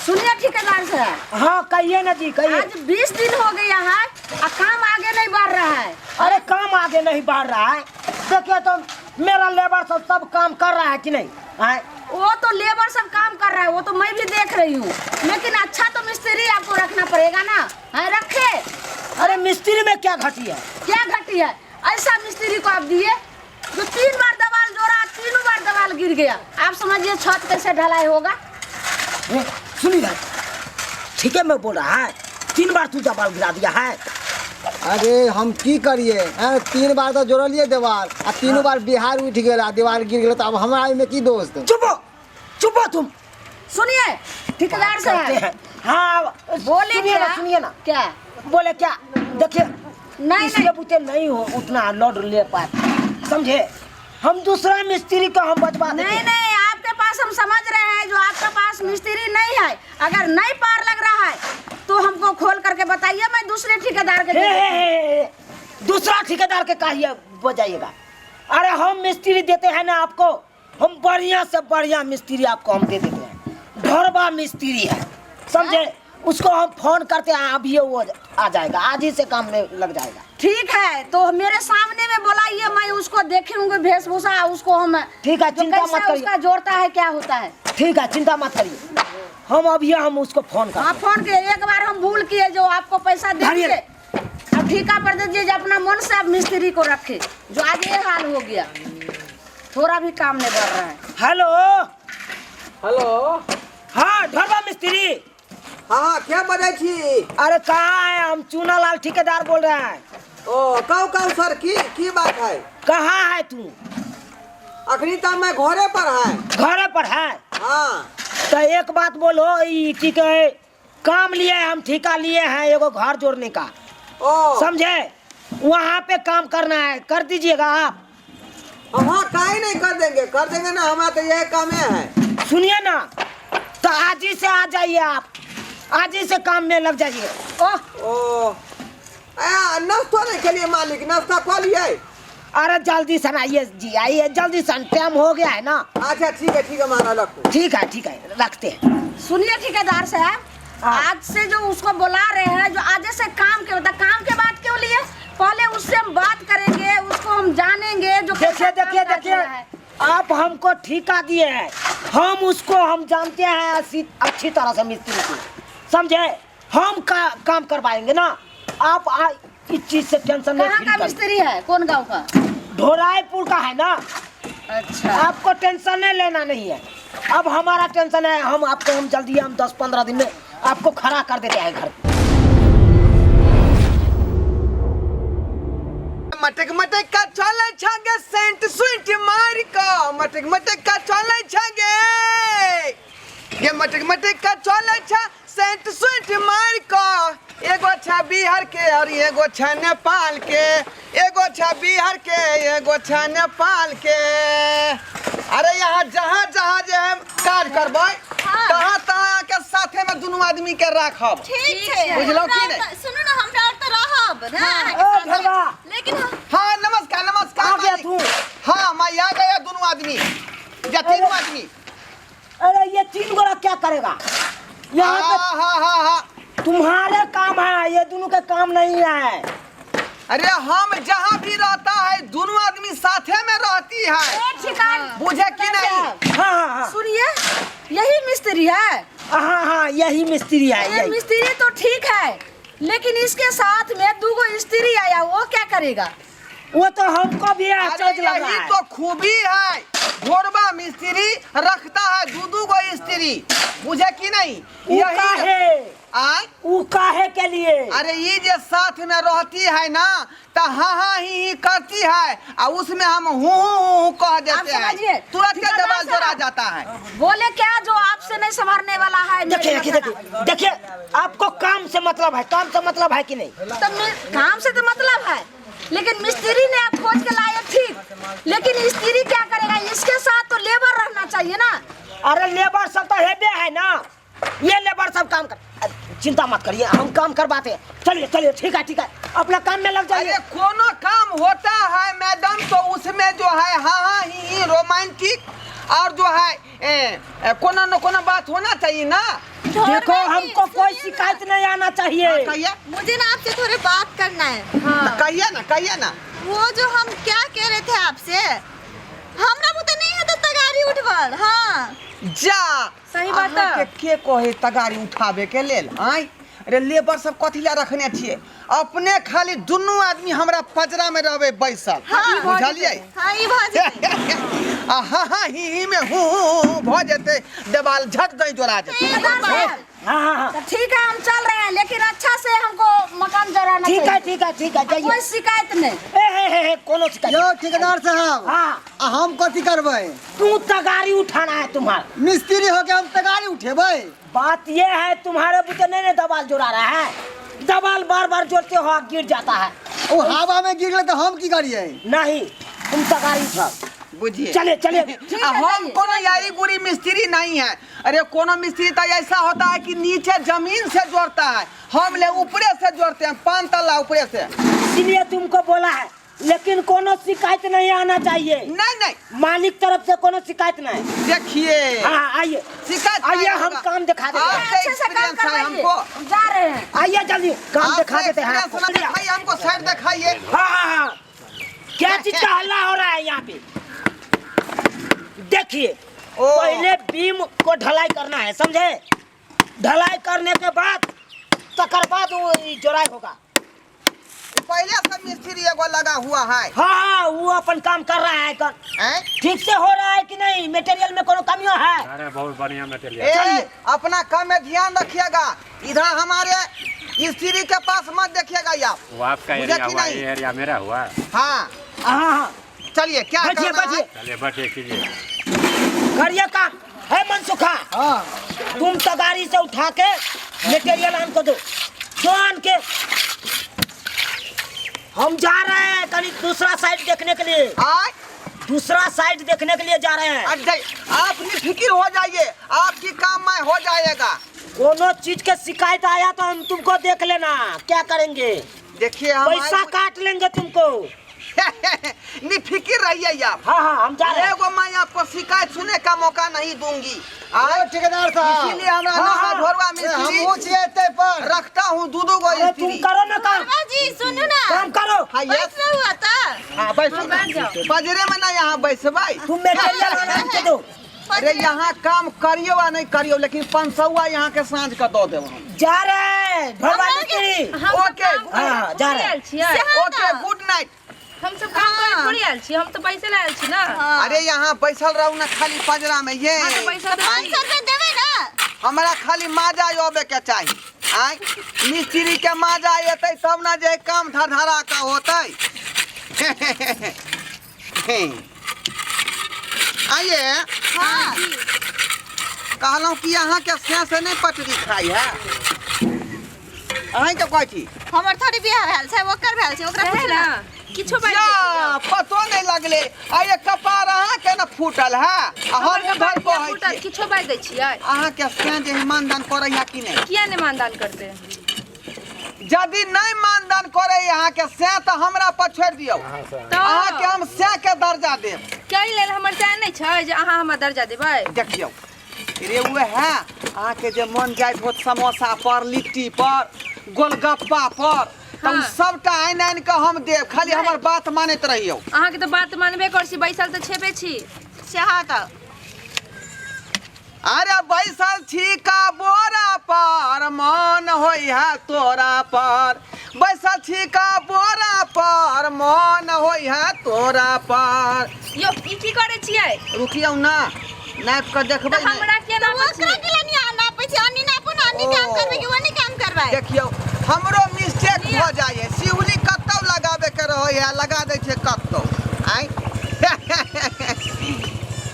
सुनिए ठेकेदार साहब। हाँ कहिए ना जी, कहिए। आज 20 दिन हो गया है और काम आगे नहीं बढ़ रहा है। अरे काम आगे नहीं बढ़ रहा है, देखिए तो मेरा लेबर सब सब काम कर रहा है कि नहीं? आए? वो तो लेबर सब काम कर रहा है, वो तो मैं भी देख रही हूँ, लेकिन अच्छा तो मिस्त्री आपको रखना पड़ेगा ना। हाँ, रखे। अरे मिस्त्री में क्या घटी है? क्या घटी है? ऐसा मिस्त्री को आप दिए जो 3 बार दवाल जोड़ा, 3 बार दवाल गिर गया। आप समझिए छत कैसे ढलाई होगा। सुनिए भाई, ठीक है मैं बोल रहा है, 3 बार तू दवाल गिरा दिया है। अरे हम की करिए, हैं, 3 बार तो जोड़लिए देवाल आ 3 बार बिहार उठ गेल आ दीवार गिर गेल, तो अब हमरा एहिमे की दोष? चुप हो, चुप हो तुम। सुनिए ठेकेदार करते साहब। हैं। हाँ, बोले सुनिए ना, क्या? सुनिए ना। क्या बोले क्या? देखिए, नहीं, इसलिए नहीं। बुते नहीं हो उतना लोड ले पाए, समझे? हम दूसरा मिस्त्री को हम बचवा देते नहीं, हैं। नहीं, आपके पास हम समझ रहे हैं, जो आपके पास मिस्त्री नहीं है, अगर नहीं पार लग रहा है तो हमको खोल करके बताइए, मैं दूसरे ठेकेदार के हे, दे हे, हे, हे, दूसरा ठेकेदार के कहिए बजाइएगा। अरे हम मिस्त्री देते हैं ना आपको, हम बढ़िया से बढ़िया मिस्त्री आपको हम दे देते हैं, ढोरबा मिस्त्री है, समझे? उसको हम फोन करते हैं, अभी वो आ जाएगा, आज ही से काम में लग जाएगा। ठीक है, तो मेरे सामने में बुलाइए, मैं उसको देखूंगी वेशभूषा, उसको हम ठीक है, जो चिंता मत कैसे करिए। उसका जोड़ता है, क्या होता है। ठीक है, चिंता मत करिए, हम अभी हम उसको फोन कर। हाँ, फोन किए, एक बार हम भूल किए जो आपको पैसा दे धरिए। दिए, अब ठेका पर दे दीजिए, जो अपना मन से आप मिस्त्री को रखे, जो आज ये हाल हो गया, थोड़ा भी काम नहीं बढ़ रहा है। हेलो। हेलो। हाँ ढोरबा मिस्त्री। हाँ हाँ, क्या बजै छी? अरे कहाँ है? हम चूना लाल ठेकेदार बोल रहे हैं। ओ कहू कहू सर, की बात है? कहाँ है तू? अखनी तो मैं घरे पर है। घरे पर है? हाँ। तो एक बात बोलो, ई की कहे काम लिए हम ठेका लिए हैं एगो घर जोड़ने का। ओ। समझे? वहाँ पे काम करना है, कर दीजिएगा आप। हाँ काहे नहीं कर देंगे, कर देंगे ना, हमारा तो यह काम है। सुनिए ना, तो आज ही से आ जाइए आप, आज ही से काम में लग जाइए। ओह। ओ। नाश्ता नहीं के लिए मालिक, नाश्ता कर लिए? अरे जल्दी से आइए जी, आइए जल्दी से, टाइम हो गया है ना। अच्छा ठीक है, ठीक है महाराज, रखो। ठीक है, ठीक है, रखते हैं। सुनिए ठेकेदार साहब, हाँ। आज से जो उसको बुला रहे हैं, जो आज से काम के होता, काम के बाद क्यों लिए? पहले उससे हम बात करेंगे, उसको हम जानेंगे जो देखिए, कैसा काम देखिए, काज देखिए, हो रहा है। आप हमको ठेका दिए हैं, हम उसको हम जानते हैं अच्छी तरह से मिस्त्री को, समझे? हम काम करवाएंगे ना, आप इस चीज से टेंशन नहीं कहाँ फील का करिए। मिस्त्री है, कौन गांव का? ढोराईपुर का है ना। अच्छा। आपको टेंशन नहीं लेना नहीं है, अब हमारा टेंशन है, हम आपको हम जल्दी हम 10-15 दिन में आपको खड़ा कर देते हैं घर। मटक मटक का चले छागे सेंट स्वीट मार का, मटक मटक का चले छागे ये मटक मटक का चले छा सेंट स्वीट मार का। एगो छा बिहार के और एगो छा नेपाल के, एगो छा बिहार के एगो छा नेपाल के। अरे यहाँ जहाँ जहाँ जे हम काज करबै हाँ। तहाँ तहाँ के साथे में दुनू आदमी के राखब। ठीक छै। बुझलौ की हमरा नहि? तऽ- सुनू ना, हमरा और तऽ रहब ना, अहाँके ओ, साथे। घरवा। लेकिन हम- हाँ नमस्कार, नमस्कार, आ गया मालिक। तू। हाँ मैं आ गया, दुनू आदमी या तीनू आदमी। अरे ये 3 गोरा क्या करेगा यहाँ पे? हाँ, हाँ, हाँ, हाँ। तुम्हारे काम है, ये दोनों के काम नहीं है। अरे हम जहाँ भी रहता है दोनों आदमी साथे में रहती है। ए, ठिकान। बुझे कि नहीं? हाँ, हाँ, हाँ। सुनिए, यही मिस्त्री है? हाँ, हाँ, यही मिस्त्री है, ये यही। मिस्त्री तो ठीक है, लेकिन इसके साथ में दूगो स्त्री आया, वो क्या करेगा? वो तो हमको भी अरे आश्चर्य लग रहा यही है। तो खूबी है, घोरबा मिस्त्री रखता है दू दू गो स्त्री, बुझे कि नहीं? उ यही काहे? आय? उ काहे के लिए? अरे ये जे साथ में रहती है ना तो हाँ हाँ ही करती है, और उसमें हम हूँ हूँ हूँ हूँ कह देते आप हैं, समझिए, तुरंत के ठेकेदार दबाव जोड़ा साहब। जाता है। बोले क्या जो आपसे नहीं संभालने वाला है? देखिए, मेरे देखिए, मकान। देखिए, देखिए, आपको काम से मतलब है, काम से मतलब है कि नहीं? तो काम से तो मतलब है, लेकिन मिस्त्री ने आप खोज के लाए ठीक, लेकिन स्त्री क्या करेगा? इसके साथ तो लेबर रहना चाहिए ना। अरे लेबर सब तो हेबे है ना, ये लेबर सब काम कर, चिंता मत करिए, हम काम करवाते हैं। चलिए चलिए, ठीक है, ठीक है, अपना काम में लग जाइए। अरे कोनो काम होता है मैडम तो उसमें जो है हाँ हाँ ही रोमांटिक और जो है ए, ए, कोनो न कोनो बात होना चाहिए ना। देखो हमको कोई शिकायत नहीं आना चाहिए। हाँ, कहिए। मुझे ना आपसे थोड़े बात करना है। तो कहिए ना, कहिए ना। वो जो हम क्या कह रहे थे आपसे, हमरा बुते नहीं है तो तगारी उठबल। हाँ जा सही बात है। अहाँके के कहे तगारी उठाबे के लेल? आय अरे लेबर सब कथी ला रखने छियै? अपने खाली दुनू आदमी हमरा पजरा में रहबै बैसल। हाँ। बुझलियै? हाँ ई भऽ जेतै। आ हा हा ही ही में हूँ हूँ हूँ भऽ जेतै, देवाल झट दही जोड़ा जेतै। ठेकेदार साहब हाँ हाँ हाँ तो ठीक है, हम चल रहे हैं, लेकिन अच्छा से हमको मकान जराना ठीक है चाहिए। ठीक है ठीक है, जाइए। कोई शिकायत नहीं। ए हे हे हे कोनो शिकायत यौ ठेकेदार साहब, हाँ। आ हम कथी करबै? तू तगारी उठाना है तुम्हारा। मिस्त्री होके हम तगारी उठेबै? बात ये है तुम्हारे बुते नहीं नहीं दवाल जोड़ा रहा है, दवाल बार बार जोड़ते हो गिर जाता है। ओ हवा में गिर गेलै तऽ हम की करियै? नहीं तुम तगारी उठाओ। बुझिए। चलिए चलिए। आ हम कोनो यारी गुरी मिस्त्री नहीं है। अरे कोनो मिस्त्री तो ऐसा होता है कि नीचे जमीन से जोड़ता है, हम ले ऊपरे से जोड़ते हैं, 5 तला ऊपरे से। इसलिए तुमको बोला है, लेकिन कोनो शिकायत नहीं आना चाहिए। नहीं नहीं, मालिक तरफ से कोनो शिकायत नहीं। देखिए। हाँ हाँ, आइए शिकायत आइए, नहीं हम होगा। काम दिखा देते हैं। आपसे अच्छे से काम एक्सपीरियंस है करवाइए। हमको। हम जा रहे हैं। आइए जल्दी काम आपसे दिखा देते हैं एक्सपीरियंस आपको। ना दिखाइए हमको, साइड दिखाइए। हाँ हाँ हाँ, क्या चीज का हल्ला हो रहा है यहाँ पे? देखिए, ओ। पहले बीम को ढलाई करना है, समझे? ढलाई करने के बाद तकर बाद वो जोड़ाई होगा। पहले से मिस्त्री एगो लगा हुआ है। हाँ हाँ, वो अपन काम कर रहा है। कर हैं? ठीक से हो रहा है कि नहीं? मटेरियल में कोनो कमियों है? अरे बहुत बढ़िया मटेरियल। ए, अपना काम में ध्यान रखिएगा, इधर हमारे स्त्री के पास मत देखिएगा आप। वो आपका मुझे एरिया कि हुआ, नहीं? ये एरिया मेरा हुआ। हाँ हाँ हाँ चलिए, क्या बैठिए करना है? बैठिए। चलिए बैठिए कीजिए। करिए काम। है मनसुखा, हाँ तुम तगारी से उठा के मटेरियल आन को दो, दो आन के। हम जा रहे हैं कहीं दूसरा साइड देखने के लिए। आय? दूसरा साइड देखने के लिए जा रहे हैं। अरे आप निफिक्र हो जाइए, आपकी काम में हो जाएगा। कोनो चीज के शिकायत आया तो हम तुमको देख लेना क्या करेंगे। देखिए हम पैसा काट लेंगे तुमको। निफिक्र रहिए आप। हाँ हाँ, हम जा रहे हैं। एगो मैं आपको शिकायत सुनने का मौका नहीं दूंगी। यौ ठेकेदार साहब, इसीलिए हमरा हाँ, नाम हाँ। ढोरवा ए, मिस्त्री हमहूँ छियै एतै पर। रखता हूँ दू दू गो अरे तुम स्त्री। करो ना काम, जी सुनू ना, काम करो। हाँ, यस। बैठ रहू त। हाँ, बैठो ना। पजरे में ना यहाँ बैसबै। तुम मटेरियल आन के दो। अरे यहाँ काम करियो आ नहीं करियो, लेकिन 500 यहाँ के साँझ के दऽ देब हम। जा रहे हैं ढोरवा मिस्त्री। ओके। हाँ, जा रहे हैं। छियै ओके, गुड नाइट। हम सब काम करे थोड़ी आयल छी, हम तो पैसे लायल छी ना। अरे यहाँ बैसल रहू ना खाली पजरा में, ये हाँ, तो पैसा दे 500 रुपया देबै ना? हमरा खाली माजा आबे के चाही। आय मिस्त्री के माजा एतै तब ना जे काम धरधरा के होतै। आइए। हाँ कहलहुँ कि अहाँ के से से नहीं पटरी खाई है, अहीं के कहै छी। हमर थोड़ी बियाह भेल छै, ओकर भेल छै, ओकरा है पूछू ना, ना। किछो बाजि जा पतो नहीं लगले। आइए कपार अहाँ के न फूटल है, आ हम हमर उधर कपार किया कहै फूटल, छी। किछो बाजि दै छियै। अहाँ के से जे मानदान करैया कि नहीं? किया नहि मानदान करते? यदि नहीं मानदान करे अहाँ के से तो हमरा पर छोड़ि दियौ। तऽ अहाँ के हम से के दर्जा देब। कै लेल हमर सएह नहि छै जे अहाँ हमरा दर्जा देबै? देखियौ रे उहे है, अहाँ के जे मन जाइत होत समोसा पर, लिट्टी पर, गोलगप्पा पर, तऽ उ हाँ। सबटा आनि आनि कऽ हम देब, खाली हमर बात मानैत रहियौ। अहाँके तऽ बात मानबे करै छी, बैसल तऽ छेबे छी। सएह तऽ। अरे बैसल छी का बोरा पर, मन होइ है तोरा पर। बैसल छी का बोरा पर, मन होइ है तोरा पर। यौ ई की करै छियै? रुकियौ ना, नापि कऽ देखबै तऽ ने। हमरा किया नापै ओकरा छियै? के लिए नापै छी, अन्नी नापू ना, अन्नी काम करबै कि ओन्नी काम करबै? देखियौ हमरो मिस्टेक भऽ जाइ है, सिहुली कतौ लगाबे के रहै है, लगा दै छै कतौ। आँय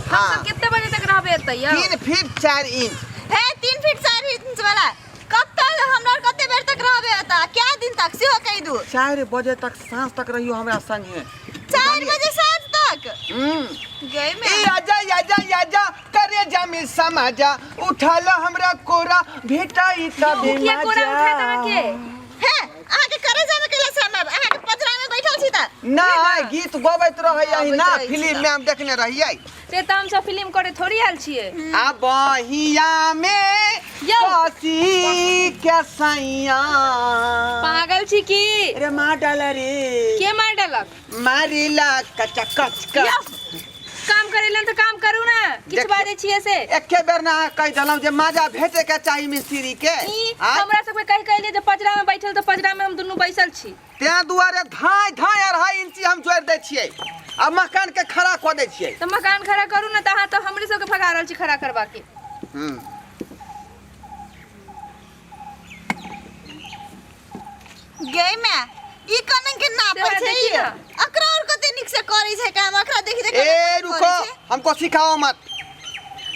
हम सब कते बजे तक रहबै एतऽ यौ? 3 फीट 4 इंच। हे 3 फीट 4 इंच वाला कब तक हमरा कते बेर तक रहबै एतऽ, क्या दिन तक सेहो कहि दू। 4 बजे तक साँझ तक रहियो हमरा संगे। 4 बजे साँझ तक? गई में। ए आजा आजा आजा करे जमी समाजा, उठल हमरा कोरा भेटाई तबे किया कोरा उठायत अहाँके? हे अहाँ के करे जामे कैला समय, अहाँ के पजरा में बैठल छी त ना गीत गबैत रहै गबैत ना रहै छी फिल्म त। में हम देखने रहियै। से तऽ हमसब फिल्म करे थोड़ी आयल छियै। आ बहिया में यौ। कसी के सैया। पागल छी की? रे मार डाला रे। के मार डालक? मारिला कच कच यौ, कच। काम करे लन तऽ काम करू ना, किछु देखियौ। बाजै छियै से। एके बेर ना कहि देलहुँ जे माजा भेटे के चाही मिस्त्री के। ई आँय? हमरा सबके कहि कहलियै जे पजरा में बैठल, तऽ पजरा में हम दुनू बैसल छी। तें दुआरे धाय धाय 2.5 इंची हम जोड़ि दै छियै आ मकान के खड़ा कऽ दै छियै। तऽ मकान खड़ा करू ने, तऽ अहाँ तऽ हमरे सबके भगा रहल छी खड़ा करबाके। हम्म। गे मैं ई कनन के नापै से छै देखी ई। ना। अकरा और कते नीक से करै छै काम, अकरा देखि देखि ए रुको, हमको सिखाओ मत।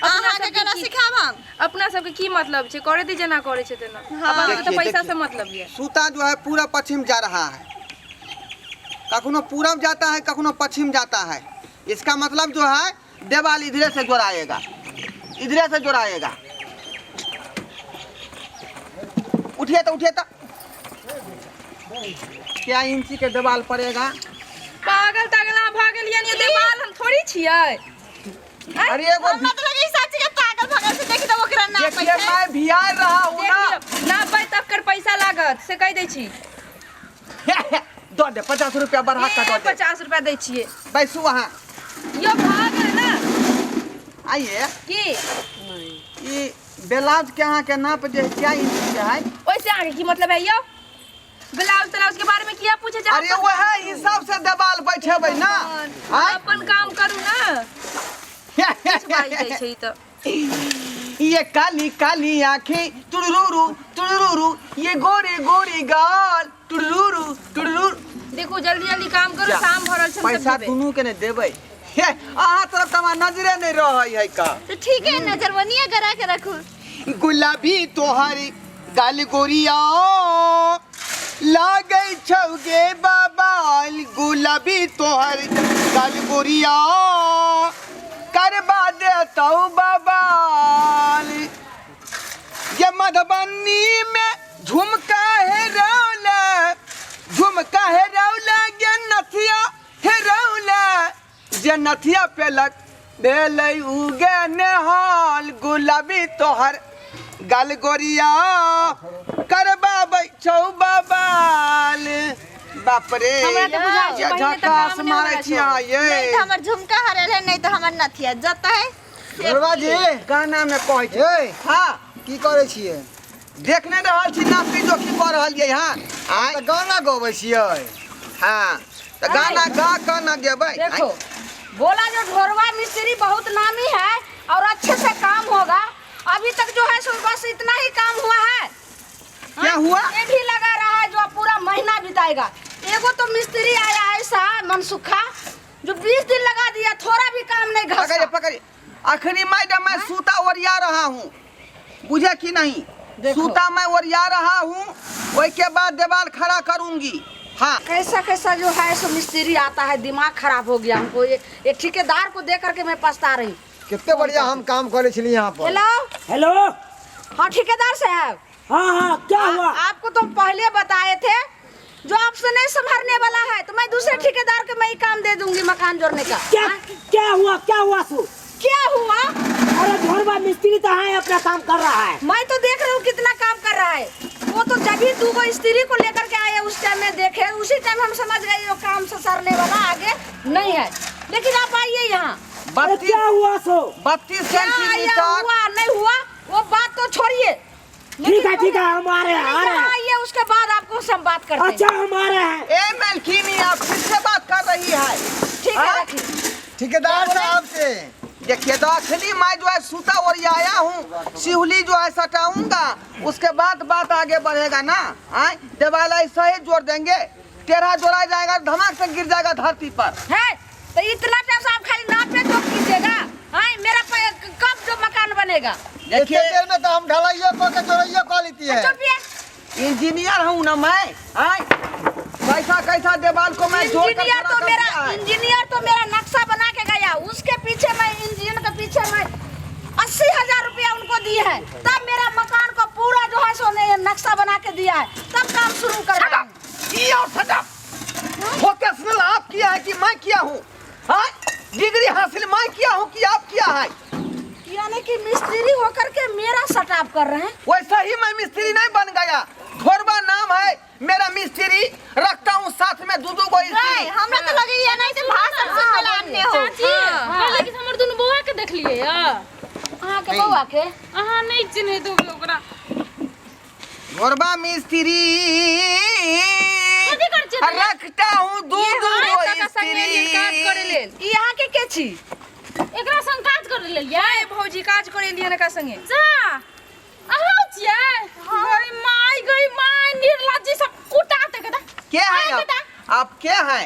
अहाँ के सबके केना सिखाब हम? अपना सबके की मतलब छै, करे दी जेना करे छै तेना। हाँ। अपना सबके तऽ देखिए, पैसा देखिए। से मतलब ये। सूता जो है पूरा पश्चिम जा रहा है, कखनो पूरब जाता है कखनो पश्चिम जाता है। इसका मतलब जो है देवाल इधरे से जोड़ाएगा, इधरे से जोड़ाएगा। उठिए तो, उठिए तो। क्या इंची के देवाल पड़ेगा? पागल तागल अहाँ भऽ गेलियै ने, देवाल हम थोड़ी छियै। अरे एगो हमरा तऽ लगै साची के पागल भगल से देखि तऽ ओकरा नापै देखिए छै। मैं भी आ रहा हूँ ना। देख लियौ, नापबै तब कर पैसा लागत से कहि दै छी। दो दे 50 रुपया बढ़ा के दो दे। 50 रुपया दै छियै। बैसू वहाँ। यो भऽ गेल ना। आइए। की? ई ब्लाउज के अहाँ के नाप जे क्या इंच के है? ओइसे अहाँके की मतलब है यौ? ब्लाउज तलाउज के बारे में किया पूछे जा? अरे वह हिसाब से देवाल बैठेबै ना। आँय? अपन काम करू ना। किछु बाजि दै छै ई तऽ। ये काली काली आंखें तुड़ुरुरु तुड़ुरुरु, ये गोरे गोरे गाल तुड़ुरुरु तुड़ुरुरु। देखू जल्दी जल्दी काम करू, जा। शाम भऽ रहल छै, हम सब पैसा जेबै। दुनू के नहि देबै। हे, अहाँ तरफ तऽ हमरा नजरे नहि रहै है का। तऽ ठीक है, नजर बनिए करा के रखू। गुलाबी तोहरी गाल गोरिया लागै छौ गे बाबा, गुलाबी तोहर गाल गोरिया करबा देतौ बाबाल। ये मधुबनी में झुमका है रौला, झुमका है रौला गे नथिया हे रौला, जे नथिया पेलक भेलै उगे नेहाल। गुलाबी तोहर गाल गोरिया करबाबै छौ बाबाल। बाप रे, हमरा तऽ बुझाइ छै ये पहिने तऽ झकास काम नहि मारै हमरा छी छौ। अहाँ ये। नहीं तो हमर झुमका हरल है, नहीं तो हमर नथिया जत है। ढोरबा जी गाना में कहै छै। ए हाँ। की करै छियै? देख नहि रहल छी, नापी जोखी कऽ रहल छियै। हाँ आँय। तऽ गाना गबै छियै? हाँ तऽ गाना गा कऽ न गेबै। देखो बोला जो ढोरवा मिस्त्री बहुत नामी है और अच्छे से काम होगा। अभी तक जो है सो बस इतना ही काम हुआ है। क्या हुआ? ये भी लगा रहा है जो पूरा महीना बिताएगा। एगो तो मिस्त्री आया ऐसा मनसुखा जो 20 दिन लगा दिया, थोड़ा भी काम नहीं घसा। पकड़िए पकड़िए। अखनी मैडम मैं सूता ओरिया रहा हूँ, बुझे कि नहीं? देखो। सूता मैं ओरिया रहा हूँ, ओई के बाद देवाल खड़ा करूंगी। हाँ। कैसा कैसा जो है सो मिस्त्री आता है, दिमाग खराब हो गया हमको। ये ठेकेदार को देख करके मैं पछता रही। कितने बढ़िया हम काम करे छली यहाँ पर। हेलो। हेलो। हाँ ठेकेदार साहब। हाँ हाँ क्या हुआ? आपको तो पहले बताए थे जो आपसे नहीं संभरने वाला है तो मैं दूसरे ठेकेदार के मैं ही काम दे दूंगी मकान जोड़ने का। क्या क्या हुआ? क्या हुआ सु? क्या हुआ? अरे ढोरबा मिस्त्री तो है, अपना काम कर रहा है। मैं तो देख रही हूँ कितना काम कर रहा है वो। तो जब ही दू गो स्त्री को लेकर के आए उस टाइम में देखे, उसी टाइम हम समझ गए वो काम से सरने वाला आगे नहीं है। लेकिन आप आइए यहाँ। अरे क्या हुआ सो? 32 क्या आया सेंटीमीटर हुआ नहीं हुआ वो बात तो छोड़िए। ठीक है ठीक है, हम आ रहे हैं, आ रहे हैं। आइए उसके बाद आपको हम बात करते हैं। अच्छा हम आ रहे हैं। ए मेलखिनी आप किससे बात कर रही है? ठीक है रखिए। ठेकेदार साहब से। देखिए तो अखनी मैं जो है सूता और आया हूँ, सिहुली जो है सटाऊंगा, उसके बाद बात आगे बढ़ेगा ना। आए देवाल ऐसा ही जोड़ देंगे, टेढ़ा जोड़ा जाएगा धमाक से गिर जाएगा धरती पर। है तो इतना टाइम से आप खाली नाप पे जोड़ कीजिएगा। आए मेरा कब जो मकान बनेगा? देखिए देर में तो हम ढलाइयो कऽ के जोड़ैयो कऽ लेती है। चुप। इंजीनियर हूँ ना मैं। आए कैसा कैसा देवाल को मैं जोड़ कर इंजीनियर खड़ा तो कर मेरा दिया है। इंजीनियर तो मेरा नक्शा बना के गया, उसके पीछे मैं इंजीनियर के पीछे मैं 80,000 रुपया उनको दिए है, तब मेरा मकान को पूरा जो है सो ने नक्शा बना के दिया है, तब काम शुरू कर। ये और सटा वोकेशनल आप किया है कि मैं किया हूँ? हाँ? डिग्री हासिल मैं किया हूँ कि आप किया है? यानी कि मिस्त्री होकर के मेरा सटाप कर रहे हैं। वैसा ही मैं मिस्त्री नहीं बन गया। ढोरबा नाम है मेरा, मिस्त्री रखता हूँ साथ में दू दू गो गई स्त्री। हमरा तो लगैया नहीं ते भाषण सुनबे ला आनने हो। चाची, कहले कि हमर दुनू बौआ के देखलिए या? अहाँ के बौआ के? अहाँ नहीं चिन्हैत होबै ओकरा। ढोरबा मिस्त्री कथी करै छियै? रखता हूँ दू ये दू हाँ, गो काका संगे एलियै स्त्री। काज करै लेल। ई अहाँ के के छी? एकरा संग काज करै लेल यै? भौजी काज करे एलियै हन एकरा संगे। जा अहाँ छियै? गई माय, गई माय, निर्लज्जी सब कुटा ते के दा। के है आइ आप? बेटा। आप के हैं?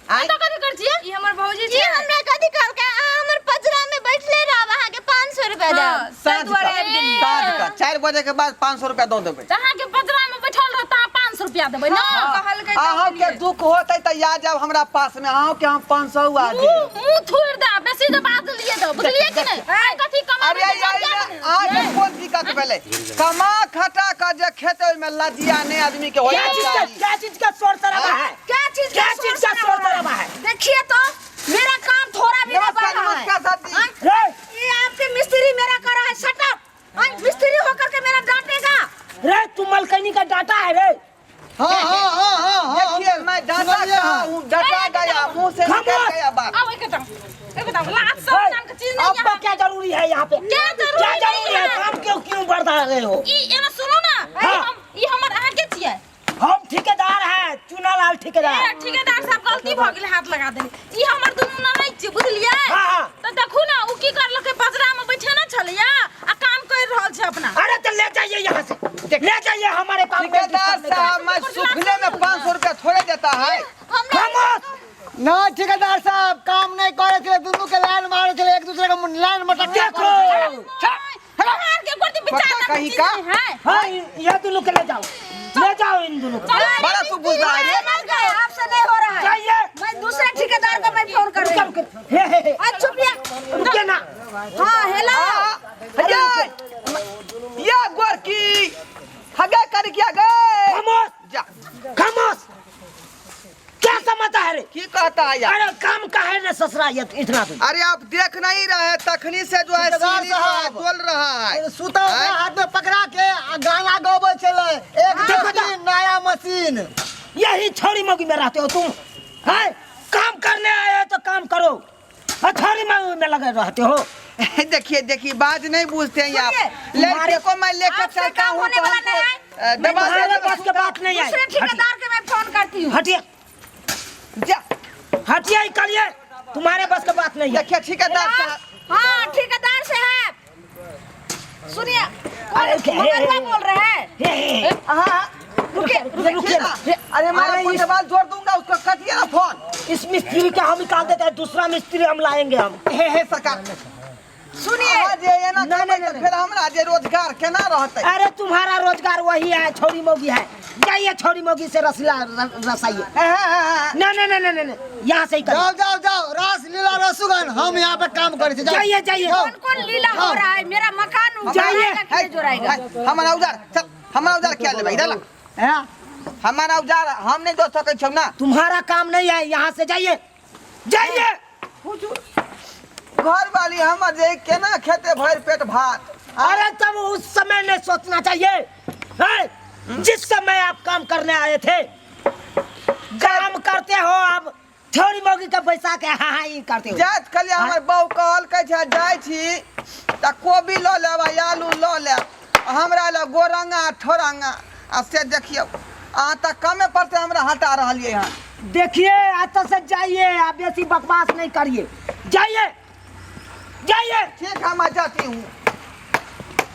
आइ कतऽ कथी करै छियै? ई हमर भौजी ई छै। हमरा कथी कहलकै, अहाँ हमर पजरा में बैठले रहब, अहाँ के 500 रुपया देब। हाँ, ताहि साँझ दुआरे का आबि गेलियै। साँझ का 4 बजे के बाद 500 रुपया दऽ देबै। तऽ अहाँके पजरा में बैठल रहत अहाँ 500 रुपया देबै ने? कहलकै तऽ अहाँ के देलियै। दुख होतै तऽ आ जाब हमरा पास में, अहाँ के हम 500 आ मुँह देब। मुँह थोड़ि दे, बेसी जे बाजलियै तऽ बुझलियै कि नहि? आइ कथी कमाबै अरे तऽ यार, जायब ने। अहाँके कोन दिक्कत भेलै? कमा खटा कऽ जे खेतै ओहिमे लजिया नहि आदमी के क्या होय। चीज का, क्या चीज का शोर शराबा है? क्या चीज क्या चीज का शोर शराबा है? देखिए तो मेरा काम थोड़ा भी नहीं नमस्कार बढ़ रहा है। नमस्कार सर जी। हाँ? रे ये आपके मिस्त्री मेरा कर रहा है सटअप। हाँ, मिस्त्री होकर के मेरा डांटेगा। रे तू मलकनी का डांटा है रे। हाँ हाँ हाँ हाँ हाँ। देखिए मैं डांटा सुनलिए कहा हँ। हूँ, डटा गया मुंह से निकल खामोश। गया बात। आउ एक बताउ, एक बताउ, लाज शरम नाम के चीज नहीं आपको यहाँ। क्या जरूरी है यहाँ पे? क्या जरूरी क्या जरूरी है? नहीं है? काम क्यों क्यों बढ़ा रहे हो? ई एना सुनू ना, हाँ। ई हमर अहाँ के छियै? हम ठेकेदार हैं, चूनालाल ठेकेदार। ए, ठेकेदार साहब गलती भऽ गेल, हाथ लगा देली। ई हमर दुनू ननैद छै, बुझलियै? हाँ, हाँ। तऽ देखू ना ओ की करलकै, पजरा में बैठे ना छलैया आ काम कर रहल छै अपना। अरे तो ले जाइए यहाँ से, ले जाइए हमारे काम में ठेकेदार डिस्टर्ब नहीं साहब मैं सूखने में 500 रुपया थोड़े देता है। खामोश। ना ठेकेदार साहब काम नहीं करे छले, दुनू के लाइन मारे छले, एक दूसरे के लाइन मटक देखो। अहाँ के गोटी विचार पता नाम के कहीं चीज का? नहीं है। हाँ ये दोनों के ले जाओ, ले जाओ इन दोनों को। बड़ा तू बुझदा है रे। आपसे नहीं हो रहा है, जाइए। मैं दूसरे ठेकेदार को मैं फोन कर रही हूँ। रुको, रुको। हे हे हे आज चुपिया रुकिए ना। हाँ हेलो। ये ये गोरकी हगे कर किया गए। खामोश जा खामोश। क्या समझता है रे? की कहता है यार? अरे काम का है ना ससुरा ये इतना तो। अरे आप देख नहीं रहे तखनी से जो है ठेकेदार सीढ़ी जो है साहब। बोल रहा है। सुता हुआ हाथ में पकड़ा के आ गाना गबै छलै, एक दो तीन नया मशीन। यही छोड़ी मोगी में रहते हो तुम है? काम करने आए हो तो काम करो, और छोड़ी मोगी में लगे रहते हो। देखिए देखिए बात नहीं बूझते हैं आप। सुनिए, लड़के को मैं लेकर आपसे चलता काम हूँ होने तो वाला हमको, नहीं है। दबा तुम्हारे दे बस के बात नहीं है। दूसरे ठेकेदार के मैं फोन करती हूँ। हटिए जा हटिए निकलिए, तुम्हारे बस के बात नहीं है। देखिए ठेकेदार साहब। हाँ ठेकेदार से है, सुनिए। अरे, कौन मगरुआ बोल रहे हैं? हे, हे, हे। हाँ रुकिए रुकिए देखिए ना, अरे मैं अरे आपको इस- सवाल जोड़ दूंगा, उसको कटिए ना फोन। इस मिस्त्री का हम निकाल देते हैं, दूसरा मिस्त्री हम लाएंगे हम। हे हे सरकार सुनिए। अहाँ जे एना नहीं, करबै नहीं, तऽ नहीं। फेर हमरा जे रोजगार केना रहतै? अरे तुम्हारा रोजगार वही है, छोरी मोगी है, जाइए छोरी मोगी से रसला रसाइए। हे, हे, हे, हे। ना ना ना ना ना ना, यहाँ से ही करिए। जाओ जाओ जाओ, रास लीला रसुगन, हम यहाँ पे काम करे छी। जाओ। जाइए जाइए। जाओ। कौन कौन लीला हो रहा है? मेरा मकान जाइए। उजाड़ेगा कि नहीं जोड़ाएगा? हे, हमारा औजार चल, हमारा औजार क्या लेबै? इधर ला। हैं? हमारा औजार हम नहीं दो सकै छौ ना। तुम्हारा काम नहीं है, यहाँ से जाइए जाइए। घर वाली हमर जे केना खेते भरि पेट भात। अरे तब उस समय नहीं सोचना चाहिए हैं? जिस समय आप काम करने आए थे, काम करते हो आप छोरी मोगी का पैसा के हाँ हाँ ही करते हो। जात खाली हमर बहू कहलकै छै जाइ छी तऽ कोबी लऽ लेब आ आलू लऽ लेब, हमरा लए गोरंगा ठोरंगा। आ से देखियौ अहाँ तऽ कमे पर से हमरा हटा रहलियै हन। देखिए आता से जाइए, आप बेसी बकवास नहीं करिए, जाइए जाइए। ठीक है मैं जाती हूँ।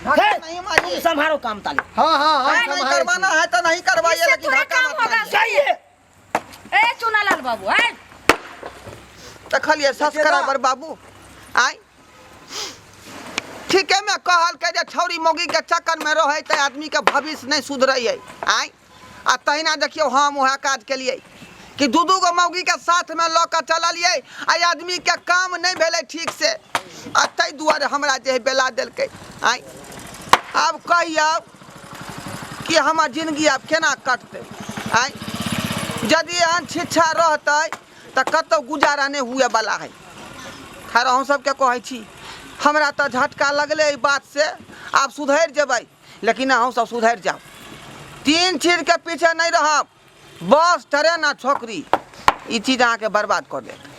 धक्का हे, नहीं मारिए। तुम संभालो काम ताली। हाँ हाँ हम नहीं सम्हारै छी। करवाना है तो नहीं करवाइए, इससे लेकिन थोड़े धक्का काम मत होगा। मारिए। जाइए। ए चुनालाल बाबू है। देखलिए सब्सक्राइबर बाबू आय ठीके में कहल के जे छौरी मौगी के चक्कर में रहे त आदमी के भविष्य नहीं सुधरे है आय। आ तहिना देखियो हम वएह काज केलिए कि दू दू गो मौगी के साथ में लऽ के चललिए आ आदमी के काम नहीं भेलै ठीक से, आ ताहि दुआरे हमरा जे है बेला देलकै आय। आब कहियौ कि हमर जिंदगी आब केना कटतै आय। यदि एहन शिक्षा रहतै तऽ कतहु गुजारा नहि हुए वाला है। खैर अहूँ सबके कहै छी, हमरा तऽ झटका लगलै एहि बातसँ, आब सुधरि जेबै, लेकिन अहूँ सब सुधरि जाउ। 3 चीजके पीछे नहि रहब, बस, ट्रेन आ छोकरी, ई चीज अहाँके बर्बाद कऽ देत।